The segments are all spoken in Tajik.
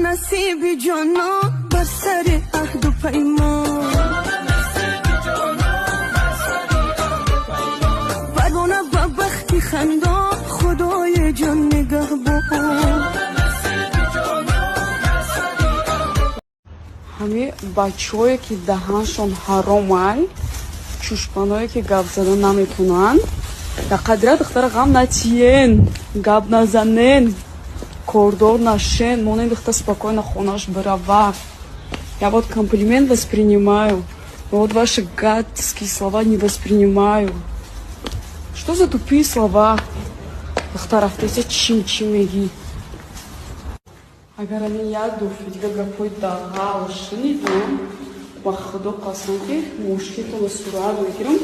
Насиби ҷонон бар сари аҳду паймон. Парвона ба бахти хандон, Худои ҷон нигаҳбон. Ҳами бачаҳое, ки даҳаншон ҳаромай, чушпаное, ки гап зада наметонанд, дар қадира духтара ғам натиен, гап назанен, кордор нашен, монен духта спокойно хонаш бирава. Я вот комплимент воспринимаю, но вот ваши гадские слова не воспринимаю. Что за тупые слова? Духтар рафтеся, чим чим мегӣ? Агар ами як дуфи дига гапҳои дағал шунидам, ба Худо қасам, ки мушкитона сурат мегирам,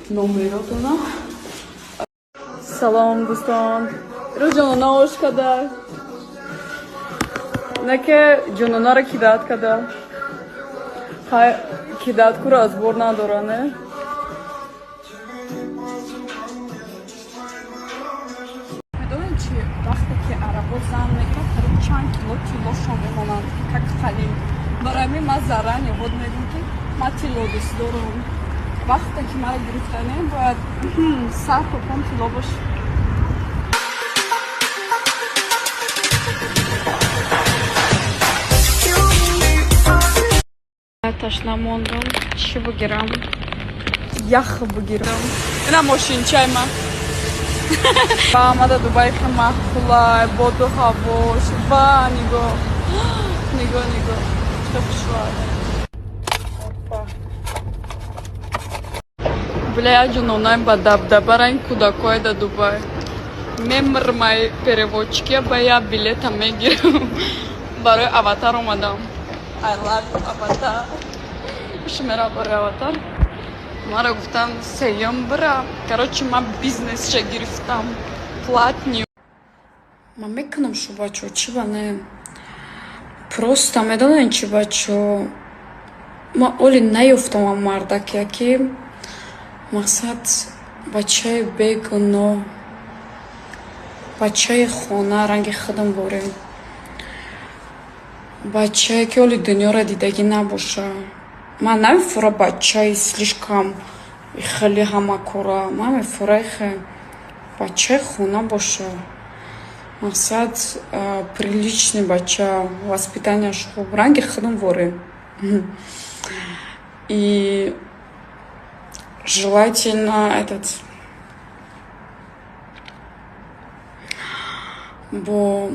номеротона. Салом, дӯстон! Рӯз ҷонона ош када, не ки ҷононаро кидать када. Кидать куро разбор надора, не? Медонед чи, вақте ки арабо зан мегирад, қариб чанд кило тиллошон мемонанд, как қалим. Барои ҳамин ман заранее вот мегӯм, ки ман тилло дӯст дорам. Вақте ки маро гирифтанем, бояд сар то пом тилло бошад. Ташна мондам, чӣ бигирам? Ях бигирам. Ина мошинчай ма. Омада Дубай, ка маъқулай, боду ҳавош. Ва нигоҳ, нигоҳ, нигоҳ, чӣ хушвад. Опа, бля, ҷононай ба дабдаба ранг кӯдакое да Дубай. Мемрмай, переводчики ба я билета мегирам. Барои Аватар омадам. I love Аватар. Шумера барои Аватар мара гуфтам, сеюм бира. Короче, ман бизнесша гирифтам платный. Ман мекунам шу, бачо, чӣ ба не? Просто медонед чӣ, бачо, ман оли наёфтам ам мардакия, ки мақсад бачаи бегуноҳ, бачаи хона, ранги худам борем, бачае, ки оли дунёро дидагӣ набоша. Ман намефура бачаи слишком хеле ҳамакора, ман мефура хе бачаи хона боша, мақсад приличный бача, воспитанияш хуб, ранги худам ворем, и желательно этот бо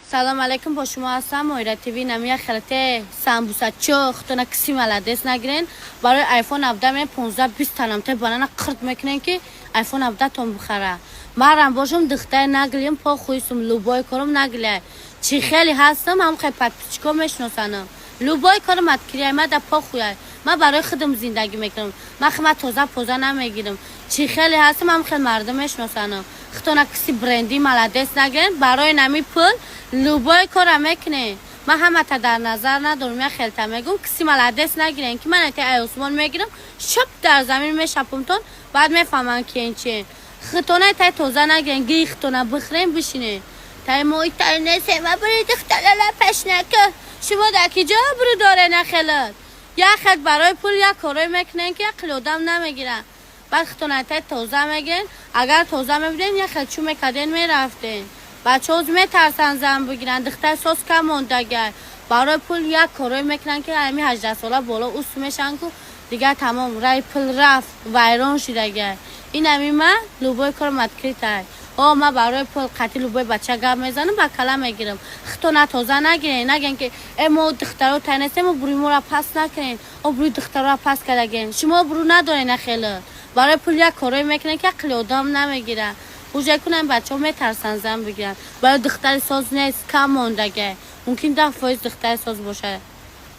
Салом алейкум, бо шумо ҳастам Моира ТВ. Намия хелате самбуса чо хутона киси маладес нагирен. Барои айфон 17 ме 15 20 танамте банана қирт мекунен, ки айфон 17 тон бихара. Марам бошум, духтари наглием, по хуйсум, любой корум наглия. Чӣ хеле ҳастам, ҳам хе подписчико мешиносанам. Любой корум открия, ма да похуя. Ма барои худам зиндагӣ мекунам. Ма хма тоза поза намегирам. Чӣ хеле ҳастам, ҳам хел мардум мешиносанам. Хутона киси бренди маладес нагирен. Барои нами пул любой кора мекунен. Ман ҳамата дар назар надорам, я хелта мегум, киси маладес нагирен, ки ман ати ай осмон мегирам, шоп дар замин мешапумтон, баъд мефаҳмам, ки ин чиен. Хитона тай тоза нагирен, гии хитона бихӯрен, бишинен. Тай мо тай несем, ва бири духтарала пашнака. Шумо дар ки ҷо обрӯ доре нахелад? Як хел барои пул як корое мекунен, ки ақли одам намегирад. Баъд хитона тай тоза мегирен, агар тоза мебуден, як хел чӯ мекарден, мерафтен. Бачаҳо метарсанд зан бигиранд, духтар соз кам мондагай. Барои пул як корое мекунанд, ки ҳами 18 сола боло ус мешаванд, ку дигар тамом, рай пул рафт, вайрон шудагай. Ин ҳами ма любой корам открытай. О, ма барои пул қатъи любой бача гап мезанам, ба кала мегирам. Хитона тоза нагирен, нагӯен, ки э мо духтаро тай нестем, обрӯи моро паст накунен, обрӯи духтароро паст кардаген. Шумо обрӯ надорен нахеле. Барои пул як корое мекунен, ки ақли одам намегирад. Уже кунан бачаҳо метарсанд зан бигиранд. Барои духтари соз нест, кам мондагай. Мумкин 10% духтари соз бошад.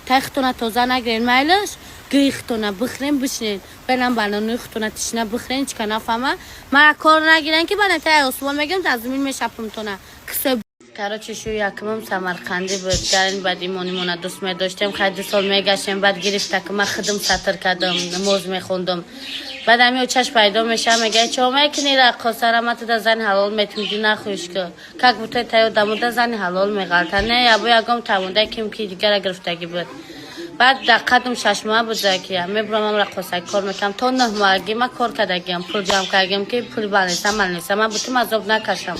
Тай хитона тоза нагирен, майлаш гии хитона бихӯрен, бишинен. Бенам бананои хитона тишна бихӯрен, чика нафаҳма. Мара кор нагирен, ки бана тай осмон мегирам, дар замин мешапумтона. Кисои. Короче, шу якумам самарқандӣ буд. Гарин баъд имонимона дӯст медоштем. Хай, 2 сол мегаштем, баъд гирифта, ки ман худам сатр кардам, намоз мехондам. Баъд ами очаш пайдо меша, мега: «Чо мекунӣ, раққосара? Ма туда зани ҳалол метумди, нахӯиш ки как будто таё дамуда зани ҳалол меғалта». Не, ябо ягом тамуда ким ки дигара гирифтагӣ буд. Баъд дар қадм 6 моҳа буд, ки мебурам, раққосак кор мекардам. То 9 моҳагӣ ма кор кардагиам, пул ҷамъ кардагиам, ки пули балниса малниса ман бутум азоб накашам.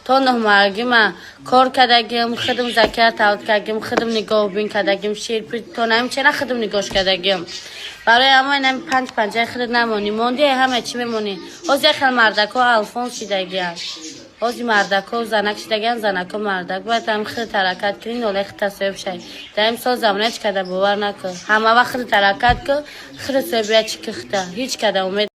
То 9 моҳагӣ ма кор кардагиам, худам Закия тавлид кардагиам, худам нигоҳубин кардагиам, шир то наим чера худам нигоҳш кардагиам. Барои ҳама инами панҷ панҷаи худат намонӣ, монди, ҳама чӣ мемонӣ. Ҳозир як хел мардако алфонс шидагиам, ҳозир мардако занак шидагиан, занако мардак. Бояд ҳам худат ҳаракат кунӣ, нолаи худта соҳиб шавӣ. Дар ин сол замона ҳеҷ када бовар накун, ҳама вақт худат ҳаракат кун, худат соҳиби як чӣ кихта, ҳеҷ када умед.